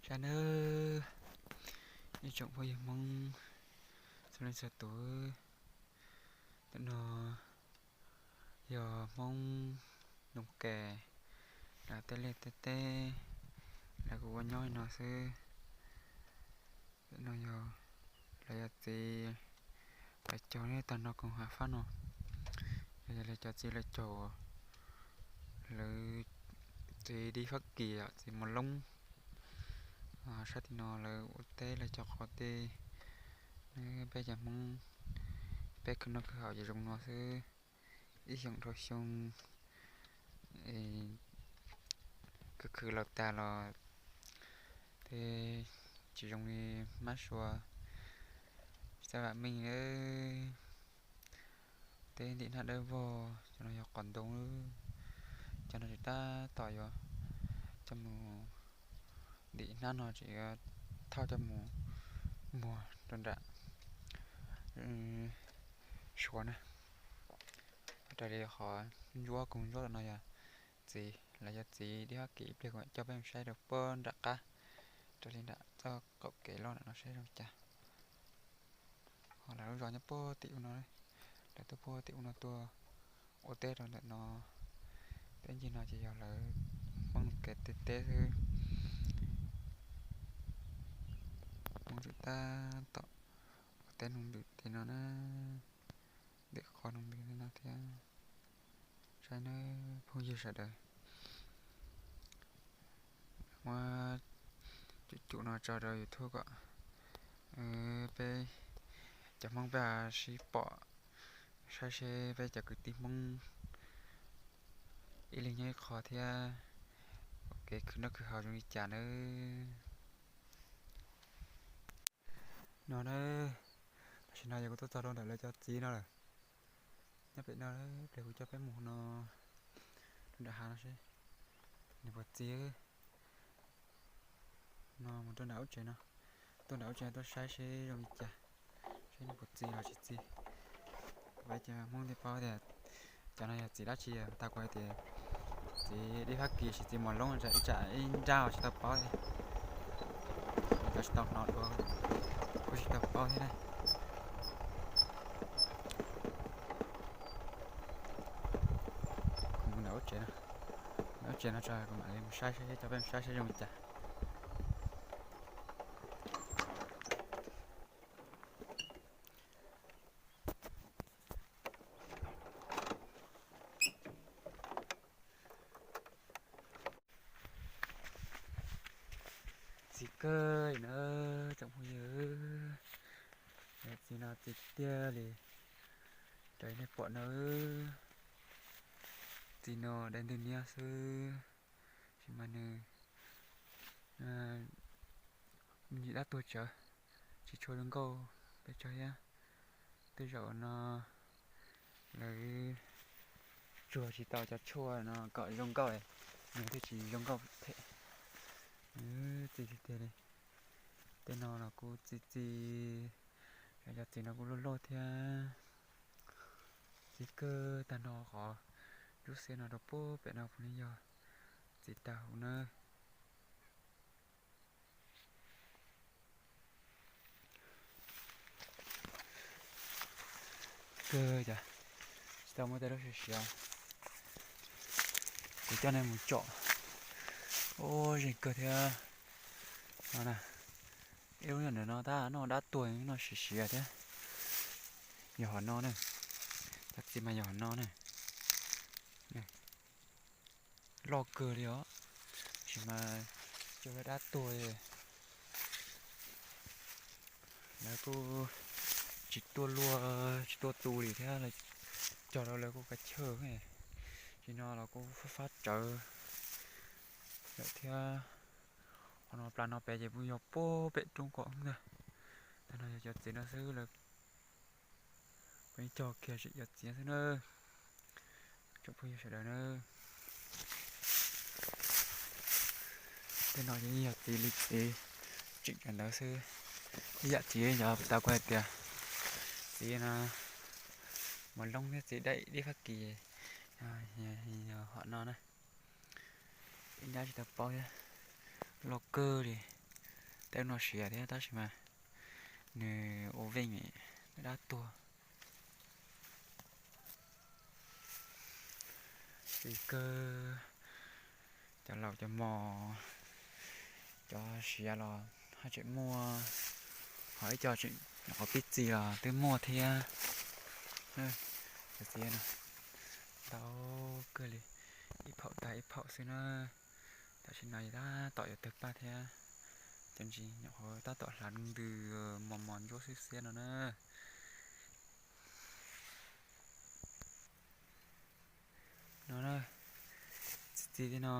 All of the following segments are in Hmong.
Saib nawb, ib tsoom phooj ywg Hmoob txhua leej txhua tus, ntawm no yog Hmoob Noo Kes, lawv tej liaj tej teb, lawv kuj ua nyob li no xwb. Ntawm no yog lawv cov txiv, lawv cog nyob tag no koog hav fab no, yog lawv cov txiv lawv cog, lawv txiv dib fab kis, txiv mos loob. Sab tim no lawv ua teb lawv cog qhov tej. Peb cov Hmoob, peb khwv noj khwv haus ces zoo no xwb, ib xyoos dhau xyoo, khwv khwv laus tag los tej tsis zoo li mab sua, tsis txawj vam meej. Tej ntim hnab dawb vog, cov no yog qos ntoo, cov no tsis tab tom yuav coj mus ntim hnab no, tseem yuav thauj coj mus muag rau nram Suav na. Raws li qhov ntsuab koog ntsuab no yog txiv, lawv cov txiv dib fab kis. Ib pliag kuv mam coj peb mus saib rau puag nram qab, raws li nram txoj qaum kev loj nram no saib zoo cas. Ho lawv lub zos nyob puag tim ub no, lawv tuaj puag tim ub no tuaj ua teb rau ntawm no. Teb ncig no ces yog lawv Hmoob Noo Kes tej teb xwb. Hmoob Noo Kes tab tom ua teb nrog tim no na, ntawm qhov nrog tim no thiab. Saib nawb phooj ywg sawv daws, muab cov cov no tso rau YouTube kom peb cov Hmoob peb sib pom, saib seb peb cov kwv tij Hmoob ib leeg nyob ib qho thiab, ua kev khwv noj khwv haus zoo li cas nawb. No na, tam sim no yog kuv tuaj txog rau ntawm lawv cov txiv no lawm. Nyob pem no, ib pliag kuv coj peb mus no, rau nram hav no seb nws puas txiv. No mus rau nram ub tsev no, tuaj nram ub tsev no tuaj saib seb zoo li cas, seb nws puas txiv los tsis txiv. Peb cov Hmoob thiaj paub tias cov no yog txiv dab tsi. Tau kuv hais tias txiv dib fab kis, txiv mos loob, ib tsam ib nrab tsis tau paub thiab. Cov tsis tau hnov dua kuj tsis tau paub thiab na. Kuv mus nram ub tsev no, nram ub tsev no tso kuv mam li mus saib seb, coj peb mus saib seb zoo li cas. Txiv kawg li na tsoom phooj ywg, txiv no txiv tiag li. Raws li nej pom no, txiv no dai ntws niab xwb, tab sis mas nws me ntsis dab tuag tsawv, tsis tshua zoo nkauj pes tsawg thiab. Tej zaum no lawv tsuag tsis tau cov tshuaj no kom zoo nkauj, nws thiaj tsis zoo nkauj phem. Txiv tiag tiag li. Tej no los kuj txi txiv, cov txiv no kuj loj loj thiab. Txiv kawg tag no qhov ntsuab xiab no rau puag pem no puav leej yog txiv tag huv na. Kawg cas tsis tau muaj tej lub siav siav, kuv coj nej mus tsom. Ua zeeg kawg thiab. No na, ib lub ntawm no tab noj dab tuag noj siav siav thiab. Yog hom no na, cov txiv mas yog hom no na. Loj kawg li os, tab sis mas cog dab tuag. Lawv kuj tsis tuaj luag tsis tuaj tu li thiab, cog rau lawv kuj kav chawj. Tsis no los kuj fab fab tsawv lawm thiab. Qhov no plas no pem ces kuj yog puag pem roob kom ntag. Tag no yog cov txiv no xwb lawm. Peb cog kiag tseem cov txiv xwb na, tsoom phooj ywg sawv daws na. Tej no ces yeej yog txiv li txiv tseem cov ntawd xwb. Ib yam txiv yog tau kuv hais tias txiv no, mos loob thiab txiv dai dib Fab Kis, yog hom no na. Ib nrab tsis tau paub thiab, loj kawg li. Tej no siav thiab tab sis mas nws ua veej dab tuag. Txiv kawg, cov laus cov mos, cov siav los haj tseem muaj, ho ib co tseem nyuam qhuav pib txi los twb muaj thiab. Cov txiv no ntau kawg li, ib phaum tag ib phaum xwb na. Tam sim no tab tom yuav tawg paj thiab, cov ntsis nyuam qhuav tab tom hlav ntws mos mos ntsuab xiab xiab no na. No na, txiv txiv tej no,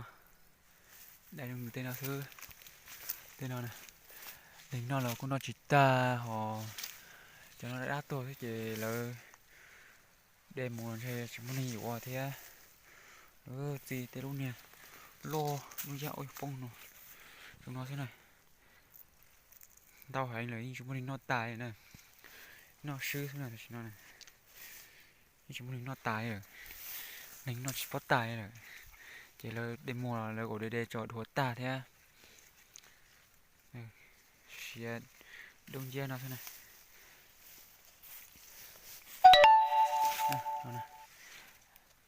dai rau nws tej no xwb. Tej no, neeg noj los kuj noj tsis tag hos, cov no dab dab tuag xwb ces lawv de mus ntshe tsis muaj neeg yuav thiab. Lawv txi tej lub niag loj lub ncab ua poob no, zoo no xwb na. Ntau heev lawm yeej tsis muaj neeg noj tas li na, noj swb xwb na tam sim no. Yeej tsis muaj neeg noj tas li lawm, neeg noj tsis paub tas li lawm, ces lawv de muag los lawv ua de de tso dhuav tag thiab. Siav dub nciab no xwb na.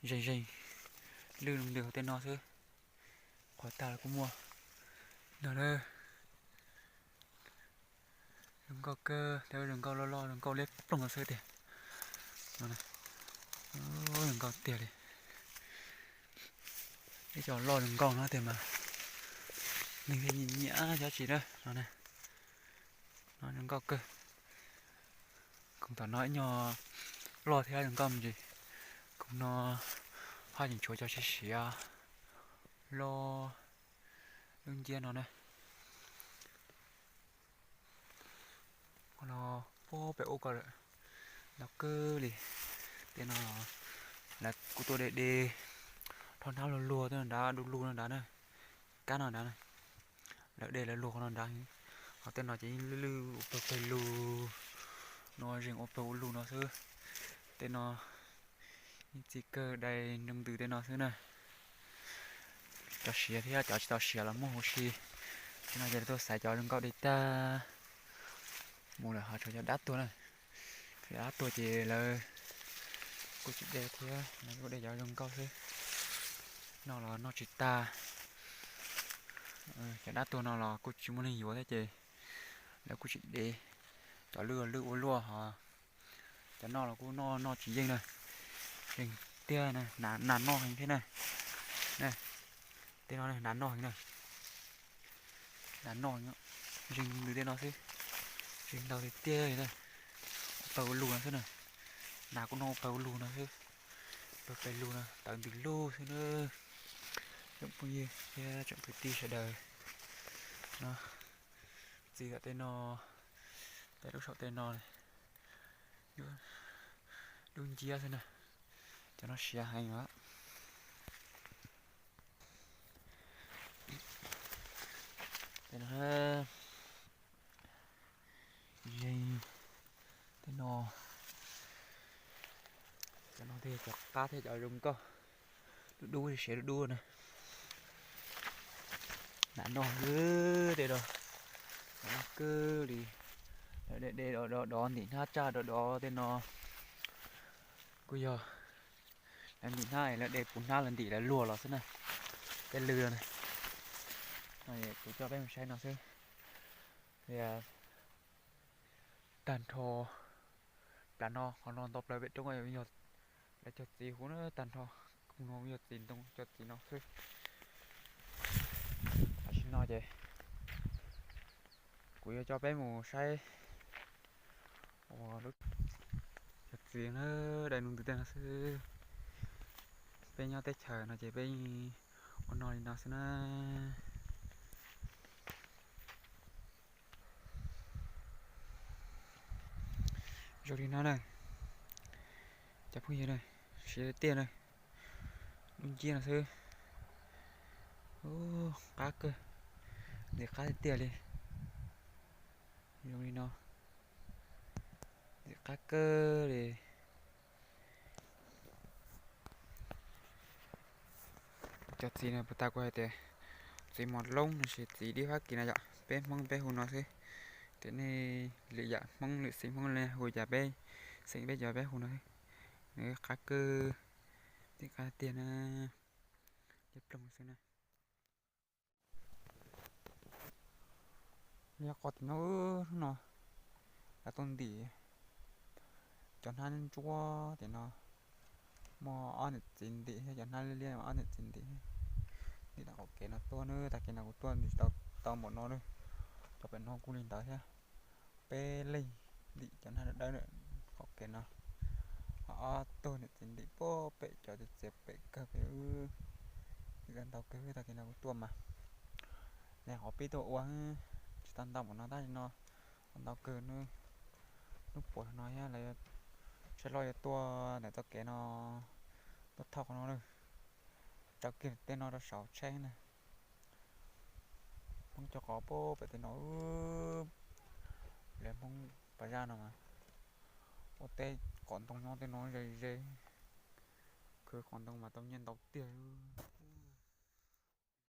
Zeeg zeeg lwj ntws hauv tej no xwb, qhuav tag los kuj muaj no na. Zoo nkauj kawg, tej zoo nkauj loj loj zoo nkauj liab ploog xwb tiag. Zoo nkauj tiag li. Ib co loj zoo nkauj no tiag mas neeg thiaj nyiam nyiam xyov tsis na no. No zoo nkauj kawg. Koog tom no ib nyuag loj thiab zoo nkauj me ntsis. Koog no haj tseem tshuav cov siav siav loj dub nciab no na. Qhov no puag pem ub ko lawm, ntau kawg li. Tej no lawv kuj tuaj de de, rho hnab luag luag tej no nrad, du lug no nrad na, kab no nrad na. Lawv de lawv luag qhov no nrad. Ho tej no ces yeej lwj lwj ua pawg pawg lug no, zeeg ua pawg ua lug no xwb. Tej no yeej txi kawg dai nroo ntws tej no xwb na. Cov siav thiab cov tsis tau siav los muaj huv si. Tej no ces lawv tuaj xaiv cov zoo nkauj de tag mus lawm ho tshuav cov dab tuag na. Cov dab tuag ces lawv kuj tsis de thiab, lawv kuj de cov zoo nkauj xwb. Noj los noj tsis tag. Cov dab tuag no los kuj tsis muaj neeg yuav thiab ces lawv kuj tsis de. Cov lwj lwj ua luaj ho cov noj los kuj noj noj tsis yeej na. Zeeg tiag na, nas noj heev thiab na. Tej no nas noj heev na. Nas noj, zeeg ntws tej no xwb. Zeeg ntau tiag tiag li na. Ua pawg ua lug no xwb na. Nas kuj noj ua pawg ua lug no xwb. Pawg pawg lug no tawv ntws lug xwb na. Tsoom phooj ywg thiab tsoom kwv tij sawv daws no, txiv tom tej no, tej lub saum tej no dub nciab xwb na. Cov no siav heev os. Tej no, tej no, cov no thiaj cov qab thiab cov zoo nkauj, dub dub siav dub dub na. Nas noj xwb tej no, nas noj kawg li. Lawv de de dov dov ntim hnab tsaj dov dov tej no kuj yog lawv ntim hnab, lawv de puv hnab lawv ntim lawv luag los xwb na. Tej lwj no, kuv coj peb mus saib no xwb. Tag nrho plas no qhov no nto plaws pem roob yog lawv cog txiv huv na, tag nrho koog no yog txiv ntoo cog txiv no xwb. Tam sim no ces kuv yuav coj peb mus saib ua lub cog txiv na, dai nroo ntws tej no xwb. Peb nyob teb chaws no ces peb ua no li no xwb na. Zoo li no na, cov phooj ywg na, siav tiag na, dub nciab no xwb. Qab kawg, ntxim qab tiag tiag li. Zoo li no, ntxim qab kawg li. Cov txiv no puas tas kuv hais tias Txiv Mos Loob no ces txiv Dib Fab Kis no yom, peb Hmoob peb hu no xwb. Tiam nej lwm yam Hmoob lwm xeem Hmoob li hu cas peb xeem peb cov peb hu no xwb. Nws qab kawg, tib qab tiag na, liab ploog xwb na. Liab qhov tim no, hnub no lawv tuaj ntim cov hnab ntsuab tim no, muaj ob niam txiv ntim thiab, cov hnab liab liab ob niam txiv ntim. Ntim tom qaum kev no tuaj na, tag kis no kuv tuaj ntim tau npaum no na. Cov pem no kuj li ntawd thiab, peb leeg ntim cov hnab dawb dawb qaum kev no. Ob tug niam txiv ntim puag pem cov txiav txiav pem kawg pem, ntim tau ntau kawg. Tag kis no kuv tuaj mas, ne qhov pib tuaj ua tsis tau ntau npaum no tab sis no ntau kawg na. Hnub puav no thiab lawv tsheb loj yuav tuaj ntawm txoj kev no, tuaj thauj qhov no na, rau kiag tej no rau saum tsheb na. Hmoob cov qhov puag pem tej no, lawv Hmoob pas zaj no mas ua teb qos ntoo nyob tej no ze ze, khwv qos ntoo mas tau nyiaj ntau tiag.